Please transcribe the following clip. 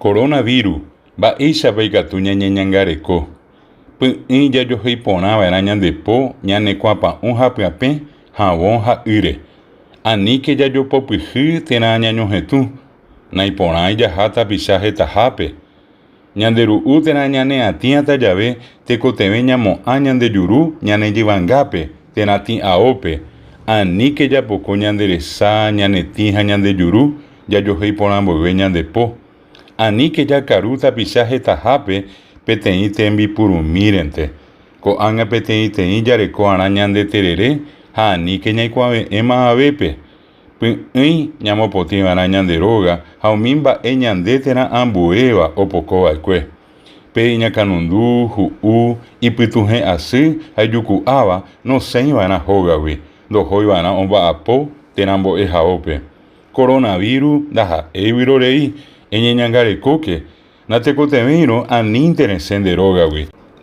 Koronavíru, mba'éichapa ikatu ñañeñangareko? Py'ỹi jajohéi porã va'erã ñande po, ñane kuãpa'ũ ha pyapẽ, havõ ha ýre. Aníke jajopopyhy térã ñañohetũ. Naiporãi jaha tapicha hetahápe. Ñande ru'u térã ñane atĩata jave tekotevẽ ñamo'ã ñande juru ñane jyvangápe térã tĩ'aópe. Aníke japoko ñande resa, ñane tĩ ha ñande juru jajohéi porã mboyve ñande po. Aníke jakaru tapicha hetahápe peteĩ tembipurumírente. Ko'ág̃a peteĩteĩ jareko arã ñande terere ha aníke ñaikuave'ẽ mavavépe. Py'ỹi ñamopotĩ va'erã ñande róga ha umi mba'e ñande térã ambuéva opoko va'ekue. Pe iñakãnundu, hu'u, ipytuhẽ asy ha ijuku'áva nosẽi va'erã hógagui, ndohói va'erã omba'apo térã mbo'ehaópe. Koronavíru ndaha'éigui rorei, eñeñangarekóke, natekotevẽirõ anínte resẽ nde rógagui.